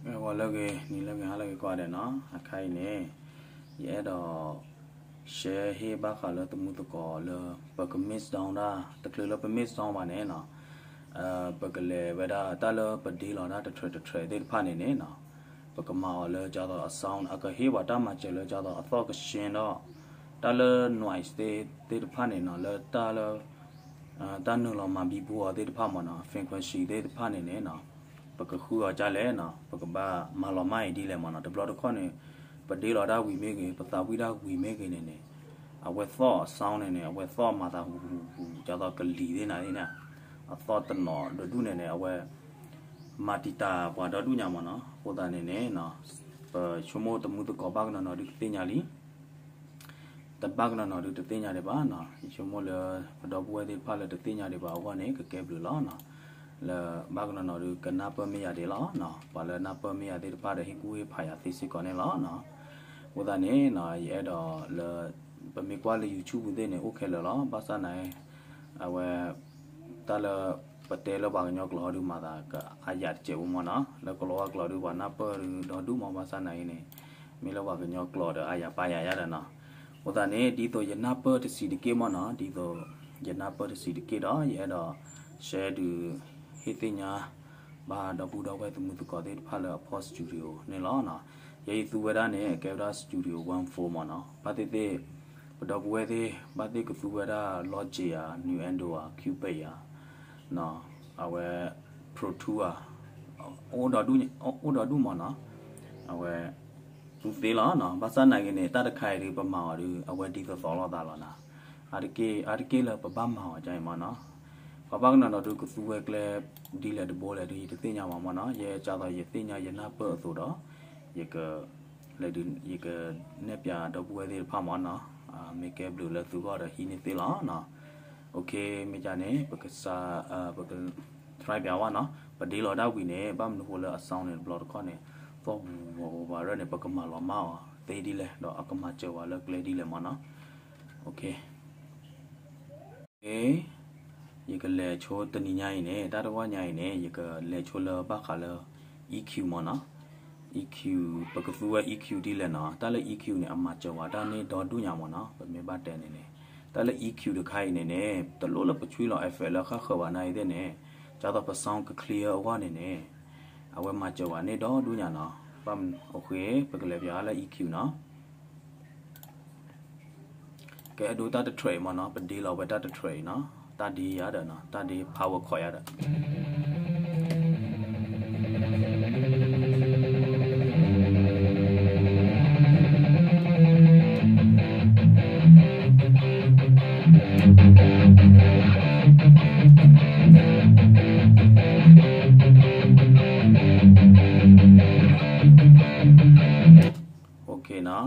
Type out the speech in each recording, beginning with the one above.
ဂီၤလၢအဂ့ၤ နံၤလၢအဂ့ၤ ဟါလၢအဂ့ၤကိးဂၤဒဲးနီၤ, အခါအံၤန့ၣ် ယအဲၣ်ဒိး share ဟ့ၣ်ဘၣ်ဃးလၢသမုသကိးလၢ ပက miss ဒၣ် တချုးလၢပ miss ဘၣ်န့ၣ်နီၤ, ပကလဲၤဝဲဒၣ်တၢ်လၢပဒ့လီၤတၢ်တ track တ track သ့ၣ်တဖၣ်န့ၣ်န့ၣ်နီၤ, ပကမၤအီၤလၢကသိးအ sound အကဟ့ၣ်ပှၤတၢ်မၤစၢၤလၢကသိးအသီၣ်ကဆှဲဒီး တၢ်လၢ noise သ့ၣ်တဖၣ်န့ၣ်နီၤ, လၢတၢ်လၢ တၢ်နုာ်လီၤမၤဘံဘူအီၤသ့ၣ်တဖၣ်မ့ၢ်နီၤ, frequency သ့ၣ်တဖၣ်န့ၣ်န့ၣ်နီၤ, ပကဃုအီၤဒ်လဲၣ်နီၤ, ပကဘၣ်မၤလီၤမၢ်အံၤဒ်လဲၣ်မ့ၢ်နီၤ, တဘျီတခီၣ်န့ၣ် ပဒ့လီၤတၢ်ဝံၤမ့ၢ်ဂ့ၤ ပသးဝံၣ်တၢ်ဝံၤမ့ၢ်ဂ့ၤန့ၣ်န့ၣ်, အဝဲသီၣ်အ sound န့ၣ်န့ၣ် အဝဲသီၣ်မၤသးဟူဟူဟူ ကသိးကလံၤသ့ၣ်နၤသ့ၣ်န့ၣ်, အသီၣ်တနီၤဒီဒူၣ်န့ၣ်န့ၣ် အဝဲ မၤတံာ်တာ်ပှၤဒီဒူၣ်ညါမ့ၢ်နီၤ, အဃိသတးန့ၣ်န့ၣ် ပဆိကမိၣ်သမုသကိးဘၣ်ကနီၤနီၤဒုးကသ့ၣ်ညါလံ တဘၣ်ကနီၤနီၤဒုးတသ့ၣ်ညါဒံးဘၣ်နီၤ, ယဆိကမိၣ်လၢ ပဒီပုၢ်ဝဲၢ်သ့ၣ်တဖၣ်လၢတသ့ၣ်ညါဒံးဘၣ်အဂီၢ်န့ၣ် ကကဲဘျုးလီၤနီၤ, လၢဘၣ်ကနီၤနီၤဒုးကနၢ်ပၢၢ်မ့ၢ်ယၤဒံးလီၤနီၤ, ပှၤလၢနၢ်ပၢၢ်မ့ၢ်ယၤသ့ၣ်တဖၣ်ဒီးဟ့ၣ်ကူၣ်ဟ့ၣ်ဖးယၤသ့စ့ၢ်ကီးန့ၣ်လီၤနီၤ, အဃိသတးန့ၣ်နီၤ ယအဲၣ်ဒိးလၢ ပမ့ၢ်ကွၢ်လၢ YouTube သ့ၣ်န့ၣ် အိၣ်ခဲလၢာ်လီၤ, ဘၣ်ဆၣ်နာ် အဝဲ တၢ်လၢ ပတဲလၢပှၤကညီကျိာ်ဟီဒုးမၤသးကအါယၤတစဲးဖိမ့ၢ်နီၤ, လၢကလီၤဝါကျိာ်ဒုးပှၤနၢ်ပၢၢ်ဒုးဒီဒူၣ်မ့ၢ် ဘၣ်ဆၣ်နာ်အံၤန့ၣ် မ့ၢ်လၢပှၤကညီကျိာ်ဒီးအါယၤပာ်ယၤယါဒီးနီၤ, အဃိသတးန့ၣ် ဒ်သိးယနၢ်ပၢၢ်တဆံးတက့ၢ်မ့ၢ်နီၤ, ဒ်သိး ယနၢ်ပၢၢ်တဆံးတက့ၢ်ဒီး ယအဲၣ်ဒိး share ဒုး ဟ့ၣ်သ့ၣ်ညါ ဘၣ်ဒီပုၢ်ဒီဝဲၢ်သမုသကိးသ့ၣ်တဖၣ်လၢအဖီၣ် studio န့ၣ်လီၤနီၤ, ယဲယသူဝဲဒၣ်န့ၣ် ကဲဝဲဒၣ် Studio One Four မ့ၢ်နီၤ, ဘၣ်သ့ၣ်သ့ၣ် ပဒီပုၢ်ဝဲၢ်သ့ၣ် ဘၣ်သ့ၣ်ကသူဝဲဒၣ် Logic ဧါ, Nuendo ဧါ, Cubase ဧါ အဝဲ Pro Tools ဧါ, အိၣ်ဒီဒူၣ်မ့ၢ်နီၤ, အဝဲ သူသ့လီၤနီၤ, ဘၣ်ဆၣ်နာ်က့န့ၣ် တၢ်တခါအံၤဒုး ပမၤအီၤဒုး အဝဲဒ်သိးသိးလိာ်သးလီၤနီၤ, အါတက့ၢ် အါတက့ၢ်လၢပဘၣ်မၤအီၤဒ်အံၤမ့ၢ်နီၤ, ပှၤဘၣ်ကနီၤနီၤဒုးကသူဝဲကျဲဒ်လဲၣ်တဘိလဲၣ်ဒုး ယတသ့ၣ်ညါဘၣ်မ့ၢ်နီၤ, ယဲကသိးယသ့ၣ်ညါယနၢ်ပၢၢ်အသိးဒီး ယက လဲၤဒုး ယကနဲၣ်ပၠးဒီပုၢ်ဝဲၢ်သ့ၣ်တဖၣ်မ့ၢ်နီၤ, မ့ၢ်ကဲဘျုးလၢသုဂီၢ်ဒီးဟံးန့ၢ်သ့လီၤနီၤ, အ မ့ၢ်ကန့ၣ် ပကစး ပက try ပၠးဝဲနီၤ, ပဒ့လီၤဒၣ်ဝံၤန့ၣ် ဘၣ်မနုၤဃိလၢအ sound န့ၣ် တဘျီတခီၣ်န့ၣ် သီၣ်ပူၤပူၤပူၤပူၤရၢၢ်န့ၣ် ပကမၤလီၤမၢ်အီၤသ့ဒ်လဲၣ် ဒီးအကမၤစၢၤဝဲလၢကျဲဒ်လဲၣ်မ့ၢ်နီၤ, အ ယကလဲၤဆိတနံၤညါအံၤန့ၣ် တၢ်တဂီၢ်ညါအံၤန့ၣ် ယကလဲၤဆိလၢဘၣ်ဃးလၢ EQ မ့ၢ်နီၤ, EQ ပကသူဝဲ EQ ဒ်လဲၣ်နီၤ, တၢ်လၢ EQ န့ၣ် အမၤစၢၤဝဲတၢ်န့ၢ်ဒီဒူၣ်ညါမ့ၢ်နီၤ, ပမ့ၢ်ဘၣ်တဲန့ၣ်န့ၣ် တၢ်လၢ EQ တခါအံၤန့ၣ်န့ၣ် တလိၣ်လၢပဆွံလီၤ effect လၢဃၣ်ဃၢၤဘၣ်နာ်အံၤသ့ၣ်န့ၣ်, ဒ်သိးပ sound က clear အဂီၢ်န့ၣ်န့ၣ် အဝဲမၤစၢၤဝဲန့ၢ်ဒီဒူၣ်ညါနီၤ, ဘၣ်မနုၤအဃိ ပကလဲၤပၠးလၢ EQ နီၤ ကဲအဒိတၢ်တ track အံၤမ့ၢ်နီၤ, ပဒ့လီၤဝဲတၢ်တ track အံၤနီၤ, တၢ်ဒ့ယၤဒီးနီၤ, တၢ်ဒ့ power chord ယၤဒီး OK နီၤ,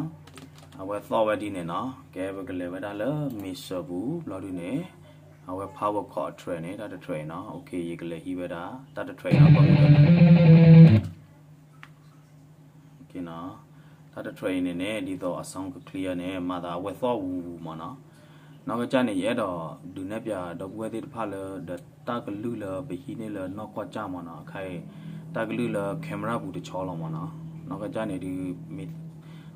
အဝဲသီၣ်ဝဲဒ်န့ၣ်နီၤ, ကဲပကလဲၤဝဲဒၣ်လၢ mixer ပူၤ ဘျီဒုန့ၣ်, အဝဲ power chord track န့ၣ် တၢ်တ track အံၤနီၤ, OK ယကလဲၤဟံးဝဲဒၣ် တၢ်တ track အံၤနီၤ, တၢ်တ track အံၤန့ၣ်န့ၣ် ဒ်သိးအ sound က clear န့ၣ် မၤသးအဝဲသီၣ်ဝူၤဝူၤမ့ၢ်နီၤ, နီၢ်ကစၢ်န့ၣ် ယအဲၣ်ဒိးဒုးနဲၣ်ပၠးဒီပုၢ်ဝဲၢ်သ့ၣ်တဖၣ်လၢ ဒီးတၢ်ကလုၢ်လၢပဟံးန့ၢ်လၢနီၢ်ကီၢ်ကၠၢ်မ့ၢ်နီၤ, အခါအံၤ တၢ်ကလုၢ်လၢ camera ပူၤတဆီလီၤမ့ၢ်နီၤ, နီၢ်ကစၢ်န့ၣ်ဒုး မ့ၢ်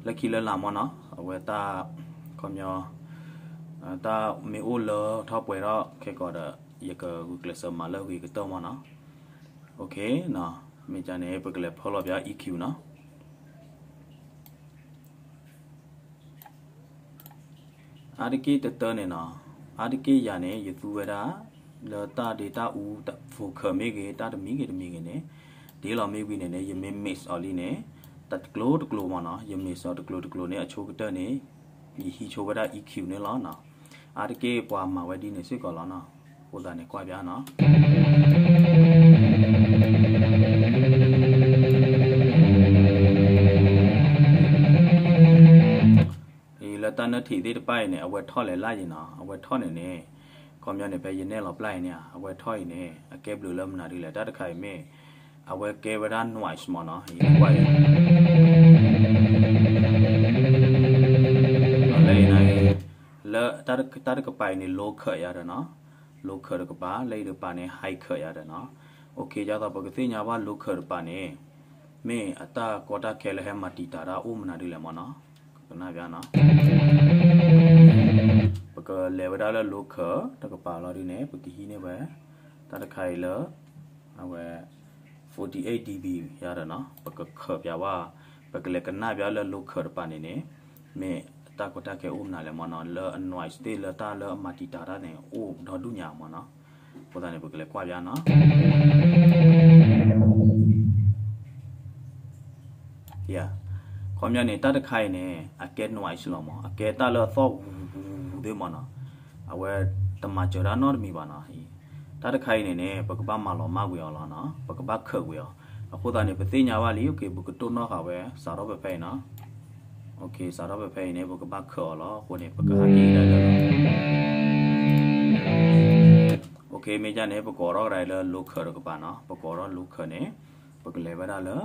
လၢခံလၢလာ်မ့ၢ်နီၤ, အဝဲတၢ် ခီပညီ တၢ်မ့ၢ်အိၣ်လၢထီၣ်ပှဲၤထီၣ်ခဲကိာ်ဒီး ယကဂုာ်ကျဲးစၢးမၤလၢဂ့ၤကတၢၢ်မ့ၢ်နီၤ, OK နီၤ, မ့ၢ်ကန့ၣ် ပကလဲၤဖၢလီၤပၠး EQ နီၤ. အါတက့ၢ်တတၢန့ၣ်နီၤ, အါတက့ၢ်ယၤန့ၣ် ယသူဝဲဒၣ် လၢတၢ်ဒ့တၢ်အူ vocal မ့ၢ်ဂ့ၤ တၢ်တမံၤဂ့ၤတမံၤဂ့ၤန့ၣ်, ဒ်လီၤမ့ၢ်ဝံၤန့ၣ်န့ၣ် ယမ့ၢ် mix အီၤလံန့ၣ် တကျိၤတကျိၤမ့ၢ်နီၤ, ယ mix အီၤတကျိၤတကျိၤန့ၣ် အဆိကတၢၢ်န့ၣ် ယဟံးဆိဝဲဒၣ် EQ န့ၣ်လီၤနီၤ, အါတက့ၢ်ပှၤမၤဝဲဒ်န့ၣ်စ့ၢ်ကီးလီၤနီၤ, အဃိသတးန့ၣ်ကွၢ်ပၠးနီၤ. လၢတၢ်နၢထံးသ့ၣ်တဖၣ်အံၤန့ၣ် အဝဲထီၣ်လဲၤလၢယံၤနီၤ, အဝဲထီၣ်န့ၣ်န့ၣ် ခီပညီန့ၣ် ဖဲယနဲၣ်လီၤပျၢ်အံၤန့ၣ် အဝဲထီၣ်အံၤန့ၣ် အကဲဘျုးလၢမနုၤဒ်လဲၣ်, တၢ်တခါအံၤမ့ၢ် အဝဲကဲဝဲဒၣ် noise မ့ၢ်နီၤ, ကွၢ်အံၤ လၢအံၤန့ၣ် လၢတၢ်တကပၤအံၤန့ၣ် low cut ယၤဒီးနီၤ, low cut တကပၤ, လၢအံၤတကပၤန့ၣ် high cut ယၤဒီးနီၤ, OK ဒ်သိးပကသ့ၣ်ညါဘၣ် low cut တကပၤန့ၣ် မ့ၢ်အတၢ်ကီတၢ်ခဲလၢဟဲမၤတံာ်တာ်တၢ်အိၣ်မနုၤဒ်လဲၣ်မၢ်နီၤ, ကနၣ်ဘၣ်နီၤ. ပကလဲၤဝဲဒၣ်လၢ local တကပၤလီၤဒုန့ၣ် ပကဟံးန့ၢ်ဝဲ တၢ်တခါအံၤလၢ အဝဲ forty-eight D B ယၤဒီးနီၤ, ပကခၢးပၠးဝဲ, ပကလဲၤကနၣ်ပၠးလၢ local တကပၤန့ၣ်န့ၣ်, မ့ၢ်တၢ်ကီတၢ်ခဲအိၣ်မနုၤလဲၣ်မၢ်နီၤ, လၢအ noise သ့ၣ်လၢတၢ်လၢအမၤတံာ်တာ်တၢ်န့ၣ် အိၣ်ဒီဒူၣ်ညါမၢ်နီၤ. အဃိသတးန့ၣ် ပကလဲၤကွၢ်ပၠးနီၤ. Yeah, ခီပညီန့ၣ် တၢ်တခါအံၤန့ၣ် အကဲ noise လီၤမၢ်, အကဲတၢ်လၢအသီၣ်ဝူၤဝူၤသ့ၣ်မၢ်နီၤ, အဝဲတမၤစၢၤတၢ်နီတမံၤဘၣ်နီၤ. တၢ်တခါအံၤန့ၣ်န့ၣ် ပကဘၣ်မၤလီၤမၢ်ကွံာ်အီၤလီၤနီၤ, ပကဘၣ်ခၢးကွံာ်အီၤ. အဃိသတးန့ၣ် ပသ့ၣ်ညါဘၣ်လံ, ပကတိၢ်နီၣ်ဃာ်ဝဲ စးထီၣ်ဖဲဖဲအံၤနီၤ. စးထီၣ်ဖဲဖဲအံၤန့ၣ် ပကဘၣ်ခၢးအီၤလီၤ. အဃိန့ၣ် ပကဟးက့ၤကဒါလၢ မ့ၢ်ဒ်န့ၣ် ပကအိးထီၣ်ကဒါလၢ local တကပၤနီၤ, ပကအိးထီၣ် local န့ၣ် ပကလဲၤဝဲဒၣ်လၢ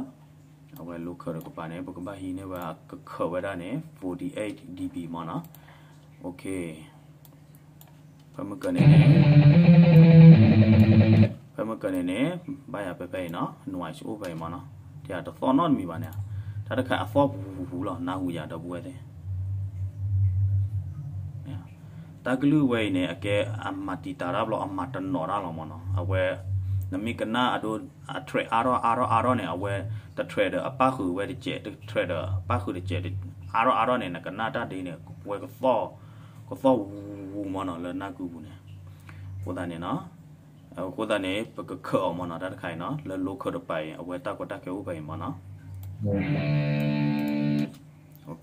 အဝဲ local တကပၤန့ၣ် ပကဘၣ်ဟံးန့ၢ်ဝဲ ကခၢးဝဲဒၣ်န့ၣ် forty-eight D B မၢ်နီၤ. ဖဲမုၢ်ကၢန့ၣ်န့ၣ် ဖဲမုၢ်ကၢန့ၣ်န့ၣ် ဘၣ်ယၤဖဲဖဲအံၤနီၤ, noise အိၣ်ဖဲအံၤမၢ်နီၤ, တသီၣ်နီတမံၤဘၣ်န့ၣ်, တၢ်တခါအသီၣ်ပူၤပူၤလီၤ, နၢ်ဟူယၤဒီပုၢ်ဝဲၢ်သ့ၣ် တၢ်ကလုၢ်ဝဲအံၤန့ၣ် အကဲအမၤတံာ်တာ်တၢ်ဘျီ အမၤတနီၤတၢ်လီၤမၢ်နီၤ. အဝဲ နမ့ၢ်ကနၣ်အဒိ အ track အါထီၣ်အါထီၣ်အါထီၣ်န့ၣ် အဝဲတ track ဒီးအပၣ်ဃုာ်ဝဲတစဲး, တ track ဒီးအပၣ်ဃုာ်တစဲး, အါထီၣ်အါထီၣ်န့ၣ် နကနၣ်တၢ်ဒ်န့ၣ် ဝဲကသီၣ်, ကသီၣ်ဝူၤဝူၤမၢ်နီၤ လၢနၢ်ကုပူၤန့ၣ်. အဃိသတးန့ၣ်, အဃိသတးန့ၣ် ပကခၢးအီၤမၢ်နီၤ, တၢ်တခါအံၤနီၤ, လၢ local တကပၤအံၤ အဝဲတၢ်ကီတၢ်ခဲအိၣ်ဖဲအံၤမၢ်နီၤ.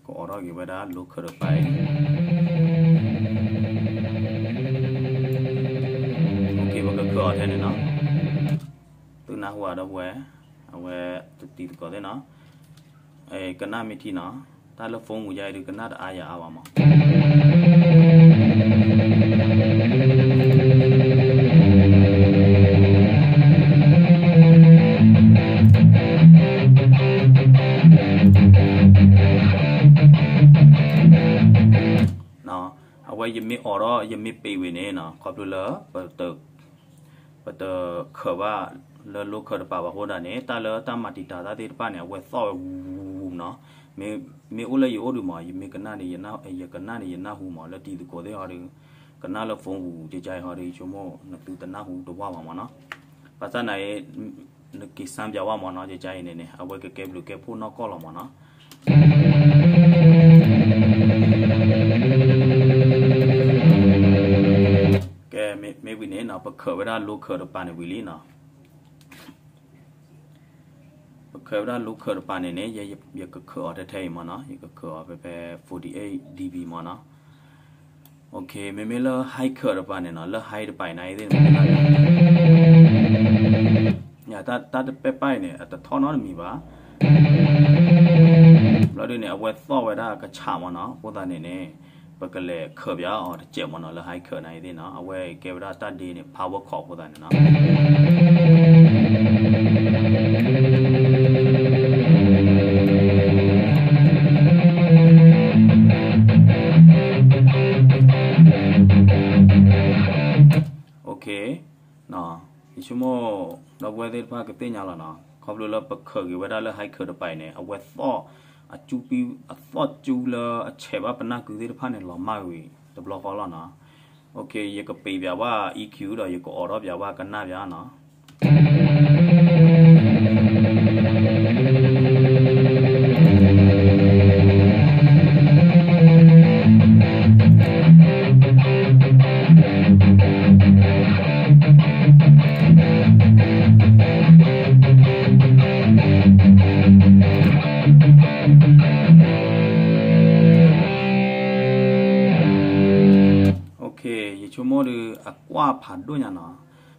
ကအိးထီၣ်က့ၤဝဲဒၣ် local တကပၤအံၤ, ပကခၢးအီၤထဲန့ၣ်နီၤ. သုနၢ်ဟူဧါဒီပုၢ်ဝဲၢ်, အဝဲတံၤသကိးသ့ၣ်နီၤ, ကနၣ်မ့ၢ်ထံနီၤ, တၢ်လၢ phone ပူၤယါအံၤဒုး ကနၣ်တအါယၤအါဘၣ်မၢ်. အဝဲယမ့ၢ်အိးထီၣ် ယမ့ၢ်ပ့ၤဝံၤန့ၣ်နီၤ, ခီဖျိလၢ ပတခၢးဘၣ်လၢ local တကပၤဘၣ်အဃိဒၣ်န့ၣ် တၢ်လၢတၢ်မၤတံာ်တာ်တၢ်သ့ၣ်တဖၣ်န့ၣ် အဝဲသီၣ်ဝဲဝူၤဝူၤနီၤ. မ့ၢ်အိၣ်လၢယအိၣ်ဒုးမၢ်, ယမ့ၢ်ကနၣ်န့ၣ်, ယကနၣ်န့ၣ် ယနၢ်ဟူမၢ်, လၢတံၤသကိးသ့ၣ်ဟီဒုး ကနၣ်လၢ phone ပူၤ ကကါအံၤဟီဒုး ဆိကမိၣ်နသုတနၢ်ဟူတဝၢ်ဘၣ်မၢ်နီၤ. ဘၣ်ဆၣ်သနာ်က့ နက့ၤစၢ်ပၠးဝဲမၢ်နီၤ, ကကါအံၤန့ၣ်န့ၣ် အဝဲကကဲဘျုးကဲဖှိၣ်နီၢ်ကီၢ်လီၤမၢ်နီၤ. ကဲ, မ့ၢ်ဝံၤန့ၣ်နီၤ, ပခၢးဝဲဒၣ် local တကပၤန့ၣ်ဝံၤလံနီၤ. ပခၢးဝဲဒၣ် local တကပၤန့ၣ်န့ၣ် ယကခၢးအီၤထဲထဲအံၤမၢ်နီၤ, ယကခၢးအီၤဖဲဖဲ forty-eight D B မၢ်နီၤ. မ့မ့ၢ်လၢ high cut တကပၤန့ၣ်နီၤ, လၢ high တကပၤအံၤန့ၣ်သ့ၣ်န့ၣ် တၢ်တပဲၢ်ပၢ်အံၤန့ၣ် အတထီၣ်နီတမံၤဘၣ်. ဘျီဒုန့ၣ် အဝဲသီၣ်ဝဲဒၣ်ကဆးမၢ်နီၤ, အဃိသတးန့ၣ်န့ၣ် ပကလဲၤခၢးပၠးအီၤတစဲးမၢ်နီၤ, လၢ high cut န့ၣ်သ့ၣ်နီၤ, အဝဲကဲဝဲဒၣ်တၢ်ဒ့န့ၣ် power cord အဃိသတးန့ၣ်နီၤ. ယဆိကမိၣ် ဒီပုၢ်ဝဲၢ်သ့ၣ်တဖၣ်ကသ့ၣ်ညါလီၤနီၤ, ခီဖျိလၢပခၢးက့ၤဝဲဒၣ်လၢ high cut တကပၤအံၤန့ၣ် အဝဲသီၣ်အကၠူ, အသီၣ်ကၠူလၢအဆဲးဘၣ်ပနၢ်ကုသ့ၣ်တဖၣ်န့ၣ် လီၤမၢ်ကွံာ်တဘျီဃီလီၤနီၤ. ယကပ့ၤပၠးဝဲ E Q ဒီးယကအိးထီၣ်ပၠးဝဲကနၣ်ပၠးနီၤ. ယဆိကမိၣ်ဒီး အကွၢ်ဖးဒိၣ်ညါနီၤ,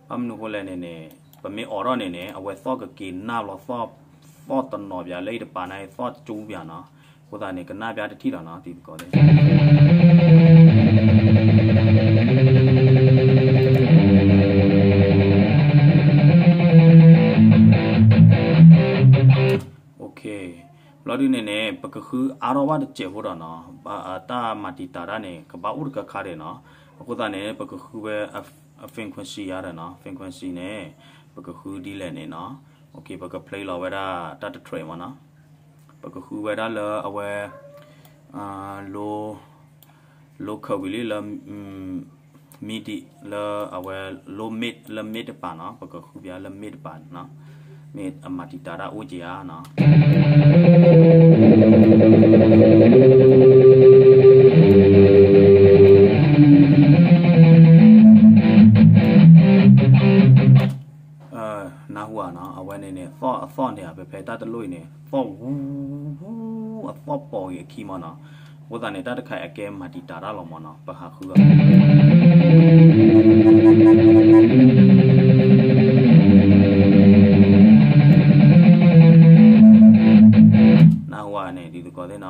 ဘၣ်မနုၤဃိလဲၣ်န့ၣ်န့ၣ် ပမ့ၢ်အိးထီၣ်န့ၣ်န့ၣ် အဝဲသီၣ်ကက့ၤနၢ်ဘျီ သီၣ်တနီၤပၠးလၢအံၤတကပၤန့ၣ် သီၣ်ကၠူပၠးနီၤ, အဃိသတးန့ၣ် ကနၣ်ပၠးတထံၣ်လီၤနီၤ, တံၤသကိးသ့ၣ် ဘျီဒုန့ၣ်န့ၣ် ပကဃုအါထီၣ်ဘၣ်တစဲးဖိဒီးနီၤ, တၢ်မၤတံာ်တာ်တၢ်န့ၣ် ကဘၣ်အိၣ်တခါခါဒံးနီၤ, အဃိသတးန့ၣ် ပကဃုဝဲ frequency ယါဒီးနီၤ, frequency န့ၣ် ပကဃုဒ်လဲၣ်န့ၣ်နီၤ, ပက play လီၤဝဲဒၣ်တၢ်တ track မ့ၢ်နီၤ, ပကဃုဝဲဒၣ်လၢအဝဲ low, low cut ဝံၤလံလၢ midi လၢအဝဲ low mid လၢ mid တပၤနီၤ, ပကဃုပၠးလၢ mid တပၤနီၤ, မ့ၢ်အမၤတံာ်တာ်တၢ်အိၣ်က့ၤဧါနီၤ. နၢ်ဟူဧါနီၤ, အဝဲန့ၣ်န့ၣ် သီၣ်အသီၣ်န့ၣ် ဖဲဖဲတၢ်တလိၣ်အံၤန့ၣ် သီၣ်ဝူ, အသီၣ်ပိာ်ဂ့ၤအခံမ့ၢ်နီၤ, အဃိသတးန့ၣ် တၢ်တခါအံၤအကဲမၤတံာ်တာ်တၢ်လီၤမ့ၢ်နီၤ, ပဟးဃုအီၤ နၢ်ဟူဧါန့ၣ် ဒ်သိးကီးသ့ၣ်နီၤ,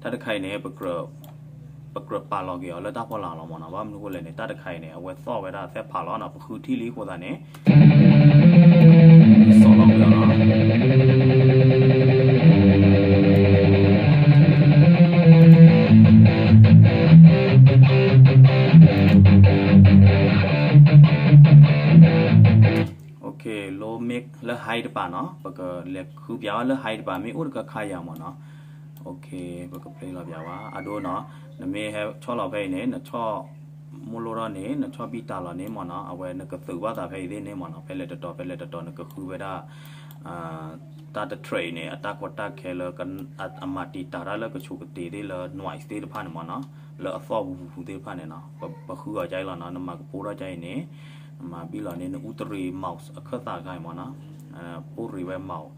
တၢ်တခါအံၤန့ၣ် ပကြၢးပာ်လီၤက့ၤအီၤလၢတၢ်ဖီလာ်လီၤမ့ၢ်နီၤ, ဘၣ်မနုၤအဃိလဲၣ်န့ၣ် တၢ်တခါအံၤန့ၣ် အဝဲသီၣ်ဝဲဒၣ်သဲၣ်ဖးလီၤနီၤ, ပဃုထံၣ်လံအဃိသတးန့ၣ် စီၣ်လီၤက့ၤအီၤနီၤ. OK, low mid လၢ high တပၤနီၤ, ပကလဲၤဃုပၠးအီၤလၢ high တပၤ မ့ၢ်အိၣ်တခါခါယၤမ့ၢ်နီၤ. OK, ပက play လီၤပၠးဝဲ အဒိနီၤ, နမ့ၢ်ဟဲဆီၣ်လီၤဖဲအံၤန့ၣ် နဆီၣ်မိၢ်လိၣ်ထီၣ်န့ၣ် နဆီၣ်ဘံၣ်တၢ်လီၤန့ၣ်မ့ၢ်နီၤ, အဝဲနကသုးဘၣ်သးဖဲအံၤသ့ၣ်န့ၣ်မ့ၢ်နီၤ, ဖဲလဲၣ်တတီၤ ဖဲလဲၣ်တတီၤ နကဃုဝဲဒၣ် တၢ်တ track အံၤန့ၣ် အတၢ်ကီတၢ်ခဲလၢ အမၤတံာ်တာ်တၢ်လၢကဆိးကတ့ၤသ့ၣ်လၢ noise သ့ၣ်တဖၣ်န့ၣ်မ့ၢ်နီၤ, လၢအသီၣ်ဝူပူၤသ့ၣ်တဖၣ်န့ၣ်နီၤ, ပဃုအီၤကါအံၤလီၤနီၤ, နမၤကဖိထီၣ်ကါအံၤန့ၣ် နမၤဘံၣ်လီၤန့ၣ် နအူတရံး mouse အခၢၣ်သးတခါအံၤမ့ၢ်နီၤ, ပိၣ်ရံးဝဲ mouse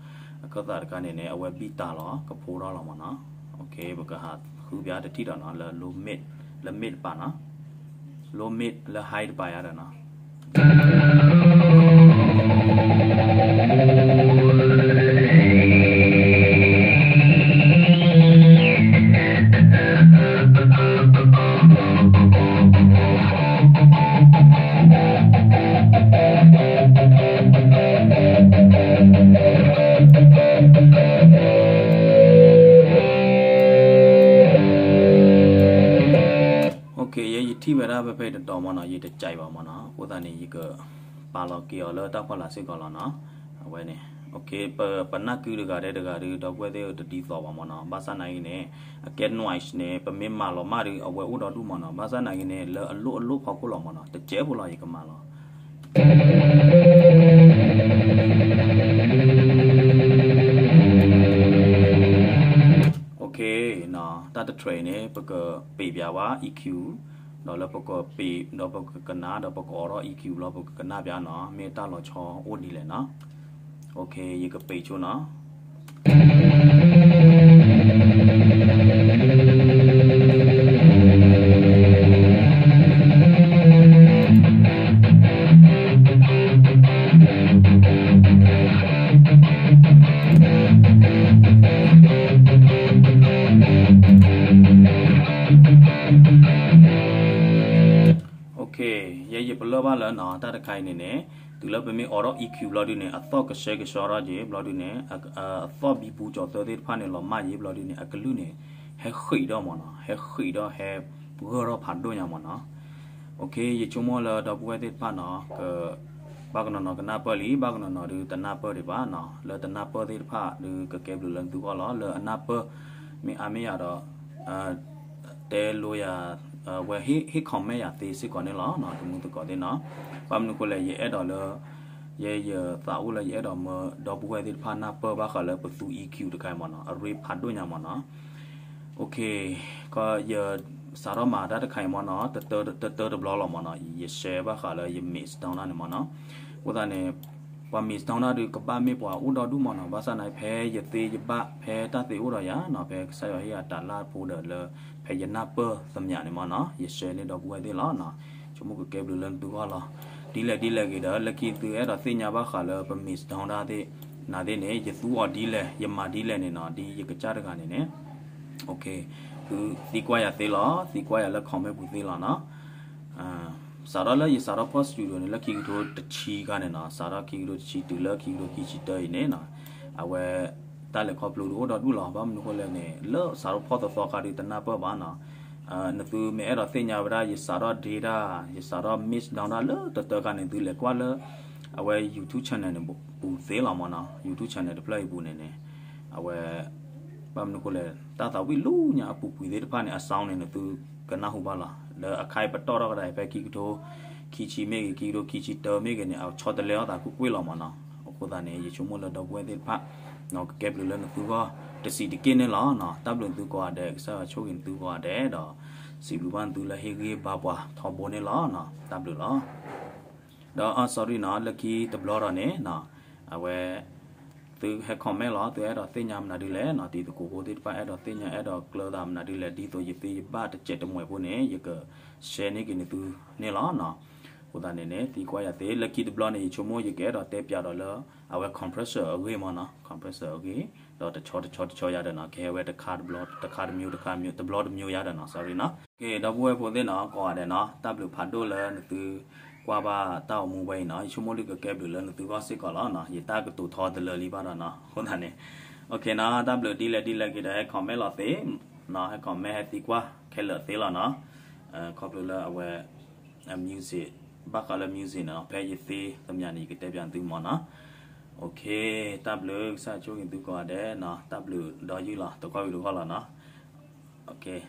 အခၢၣ်သးတခါန့ၣ်န့ၣ် အဝဲဘံၣ်တၢ်လီၤ ကဖိထီၣ်လီၤမ့ၢ်နီၤ. OK, ပကဟးဃုပၠးတထံၣ်ဒီးနီၤ လၢ low mid, လၢ mid တပၤနီၤ, low mid လၢ high တပၤယၤဒီးနီၤ. OK, ယဲယထံၣ်ဝဲဒၣ်ဖဲဖဲတတီၤမ့ၢ်နီၤ, ယတကးဘၣ်မ့ၢ်နီၤ, အဃိသတးန့ၣ် ယကပာ်လီၤက့ၤအီၤလၢတၢ်ဖီလာ်စ့ၢ်ကီးလီၤနီၤ. အဝဲန့ၣ် OK, ပနၢ်ကုတဂၤဒဲးတဂၤဒီး ဒီပုၢ်ဝဲၢ်သ့ၣ်တဒ်သိးဘၣ်မ့ၢ်နီၤ, ဘၣ်ဆၣ်နာ်က့န့ၣ် အကဲ noise န့ၣ် ပမ့ၢ်မၤလီၤမၢ်ဒီး အဝဲအိၣ်ဒီဒူၣ်မ့ၢ်နီၤ, ဘၣ်ဆၣ်နာ်က့န့ၣ် လၢအလိၣ်အလိၣ်ဖီခိၣ်လီၤမ့ၢ်နီၤ, တကဲးဖိလီၤ ယကမၤလီၤ. OK, တၢ်တ track အံၤန့ၣ် ပကပ့ၤပၠးဝဲ EQ, ဒီးလၢပကပ့ၤ ဒီးပကကနၣ် ဒီးပကအိးထီၣ် EQ လီၤ ပကကနၣ်ပၠးနီၤ, မ့ၢ်တၢ်လီၤဆီအိၣ်ဒ်လဲၣ်နီၤ. OK, ယကပ့ၤဆိနီၤ. OK, ယဲယပလၢၢ်ဘၣ်လၢနီၤ, တၢ်တခါအံၤန့ၣ်န့ၣ် တုၤလၢပမ့ၢ်အိးထီၣ် EQ ဘျီဒုန့ၣ် အသီၣ်ကဆှဲကဆှီထီၣ်က့ၤ ဘျီဒုန့ၣ် အသီၣ်ဘံဘူကၠီၤသၢသ့ၣ်တဖၣ်န့ၣ် လီၤမၢ်ယံၤ ဘျီဒုန့ၣ် အကလုၢ်န့ၣ် ဟဲဃံးဒီးမ့ၢ်နီၤ, ဟဲဃံးဒီးဟဲဂၢၢ်ထီၣ်ဖးဒိၣ်ညါမ့ၢ်နီၤ. OK, ယဆိကမိၣ်လၢဒီပုၢ်ဝဲၢ်သ့ၣ်တဖၣ်နီၤ က ဘၣ်ကနီၤနီၤကနၢ်ပၢၢ်လံ, ဘၣ်ကနီၤနီၤဒုးတနၢ်ပၢၢ်ဒံးဘၣ်နီၤ, လၢတနၢ်ပၢၢ်သ့ၣ်တဖၣ်ဒုးကကဲဘျုးလၢသုဂီၢ်လီၤ, လၢအနၢ်ပၢၢ် မ့ၢ်အါမ့ၢ်ယၤဒီး တဲလိယၤ ဝဲဟ့ၣ် comment ယၤသ့စ့ၢ်ကီးန့ၣ်လီၤ, တမူသကိးသ့ၣ်နီၤ. ဘၣ်မနုၤအဃိလဲၣ် ယအဲၣ်ဒိးလၢ ယဲယသးအိၣ်လၢယအဲၣ်ဒိးမၢဒီပုၢ်ဝဲၢ်သ့ၣ်တဖၣ်နၢ်ပၢၢ်ဘၣ်ဃးလၢပသူ EQ တခါအံၤမ့ၢ်နီၤ, အရ့ဖးဒိၣ်ညါမ့ၢ်နီၤ. OK, ကီးယစးထီၣ်မၤတၢ်တခါအံၤမ့ၢ်နီၤ, တတၢတဘျီလီၤမ့ၢ်နီၤ, ယ share ဘၣ်ဃးလၢယ mix down တၢ်န့ၣ်မ့ၢ်နီၤ. အဃိသတးန့ၣ် ပှၤ mix down တၢ်ဒုးကဘၣ်မ့ၢ်ပှၤအိၣ်ဒီဒူၣ်မ့ၢ်နီၤ, ဘၣ်ဆၣ်န့ၣ် ဖဲယသ့ယဘၣ် ဖဲတၢ်သ့အိၣ်ဒီးယၤနီၤ, ဖဲကစၢ်ယွၤဟ့ၣ်ယၤတၢ်လၢ်ဖိဒီးလၢ ဖဲယနၢ်ပၢၢ်သမျးန့ၣ်မ့ၢ်နီၤ, ယ share န့ၢ်ဒီပုၢ်ဝဲၢ်သ့ၣ်လီၤ. ဆိကမိၣ်ကကဲဘျုးလၢသုဂီၢ်လီၤ. ဒ်လဲၣ်ဒ်လဲၣ်ဂ့ၤဒီး လၢခံသုအဲၣ်ဒိးသ့ၣ်ညါဘၣ်ဃးလၢပ mix down တၢ်သ့ၣ် နၤသ့ၣ်န့ၣ် ယသူအီၤဒ်လဲၣ် ယမၤဒ်လဲၣ်န့ၣ်နီၤ, ဒ်ယကစၢ်တဂၤန့ၣ်န့ၣ် OK, သုသံကွၢ်ယၤသ့လီၤ, သံကွၢ်ယၤလၢ comment ပူၤသ့လီၤနီၤ. စးထီၣ်လၢယစးထီၣ်ဖီၣ် studio န့ၣ် လၢခံကထိတဆံခါန့ၣ်နီၤ, စးထီၣ်ခံကထိတဆံတုၤလၢခံကထိခံဆံတၢအံၤန့ၣ်နီၤ, အဝဲ တၢ်လဲၤခီဖျိဒုးအိၣ်ဒီဒူၣ်လီၤ. ဘၣ်မနုၤအဃိလဲၣ်န့ၣ် လၢစးထီၣ်ဖီၣ်သီသီခါဒုးတနၢ်ပၢၢ်ဘၣ်နီၤ. နသုမ့ၢ်အဲၣ်ဒိးသ့ၣ်ညါဝဲဒၣ် ယစးထီၣ်ဒ့တၢ် ယစးထီၣ် mix down တၢ်လၢတတၢခါန့ၣ် သုလဲၤကွၢ်လၢ အဝဲ YouTube channel န့ၣ်ပူၤသ့လီၤမ့ၢ်နီၤ, YouTube channel တဖျၢၣ်အံၤပူၤန့ၣ်န့ၣ် အဝဲ ဘၣ်မနုၤအဃိလဲၣ် တၢ်သးဝံၣ်လၢညါအပူၤကွံာ်သ့ၣ်တဖၣ်န့ၣ် အ sound န့ၣ် နသုကနၢ်ဟူဘၣ်လီၤ. ဒီးအခါအံၤပတီၢ်ထီၣ်ကဒါအံၤ ဖဲခံကထိခံဆံမ့ၢ်ဂ့ၤ ခံကထိခံဆံတၢမ့ၢ်ဂ့ၤန့ၣ် အဆီတလဲအီၤသးကွ့ၢ်ကွ့ၢ်လီၤမ့ၢ်နီၤ. အဃိသတးန့ၣ် ယဆိကမိၣ်လၢဒီပုၢ်ဝဲၢ်သ့ၣ်တဖၣ် ကကဲဘျုးလၢနသုဂီၢ်တစံးတက့ၢ်န့ၣ်လီၤနီၤ. တၢ်ဘျုးနသုကိးဂၤဒဲး, ကစၢ်ယွၤဆိၣ်ဂ့ၤနသုကိးဂၤဒဲးဒီး စံးဘျုးဘၣ်နသုလၢဟ့ၣ်ဂံၢ်ဘါပှၤထီဘိန့ၣ်လီၤနီၤ. တၢ်ဘျုးလီၤ. ဒီး အ sorry နီၤ, လၢခံတဘျီဒီးန့ၣ်နီၤ, အဝဲ သုဟဲ comment လီၤ, သုအဲၣ်ဒိးသ့ၣ်ညါမနုၤဒ်လဲၣ်နီၤ, တံၤသကိးဖိသ့ၣ်တဖၣ်အဲၣ်ဒိးသ့ၣ်ညါ အဲၣ်ဒိးကျၢၤသးမနုၤဒ်လဲၣ်, ဒ်သိးယသ့ယဘၣ်တစဲးတမှဲးဖိန့ၣ် ယက share န့ၢ်က့ၤနသုန့ၣ်လီၤနီၤ. အဃိသတးန့ၣ်န့ၣ် သံကွၢ်ယၤသ့, လၢခံတဘျီန့ၣ် ယဆိကမိၣ်ယကအဲၣ်ဒိးတဲပၠးဒီးလၢ အဝဲ compressor အဂ့ၢ်မ့ၢ်နီၤ, compressor အဂ့ၢ်, ဒီးတဆီတဆီတဆီယၤဒီးနီၤ, ကဟဲဝဲတခါတဘျီ တခါတမျိုး တခါတမျိုး တဘျီတမျိုးယၤဒီးနီၤ, sorry နီၤ. ကဲ ဒီပုၢ်ဝဲၢ်ဖိသ့ၣ်နီၤ, ကိးဂၤဒဲးနီၤ, တၢ်ဘျုးဖးဒိၣ်လၢနသုကွၢ်ဘၣ်တၢ်အိၣ်မူဝဲအံၤနီၤ, ယဆိကမိၣ်ဒုးကကဲဘျုးလၢနသုဂီၢ်စ့ၢ်ကီးလီၤနီၤ, ယတၢ်ကတိၤထီတလၢလံဘၣ်ဒီးနီၤ, အဃိသတးန့ၣ် okay နီၤ, တၢ်ဘျုးဒ်လဲၣ်ဒ်လဲၣ်က့ၤဒီး ဟဲ comment လီၤသ့နီၤ, ဟဲ comment ဟဲသံကွၢ်ခဲလၢာ်သ့လီၤနီၤ. ခီဖျိလၢအဝဲ music ဘၣ်ဃးလၢ music န့ၣ်နီၤ, ဖဲယသ့သမျးန့ၣ် ယကတဲပၠးနသုမ့ၢ်နီၤ. Okay, တၢ်ဘျုး, ကစၢ်ယွၤဆိၣ်ဂ့ၤသုကိးဂၤဒဲးနီၤ, တၢ်ဘျုးဒီယုၢ်လီၤ, တကွၢ်ဝံၤတဂီၢ်လီၤနီၤ. Okay.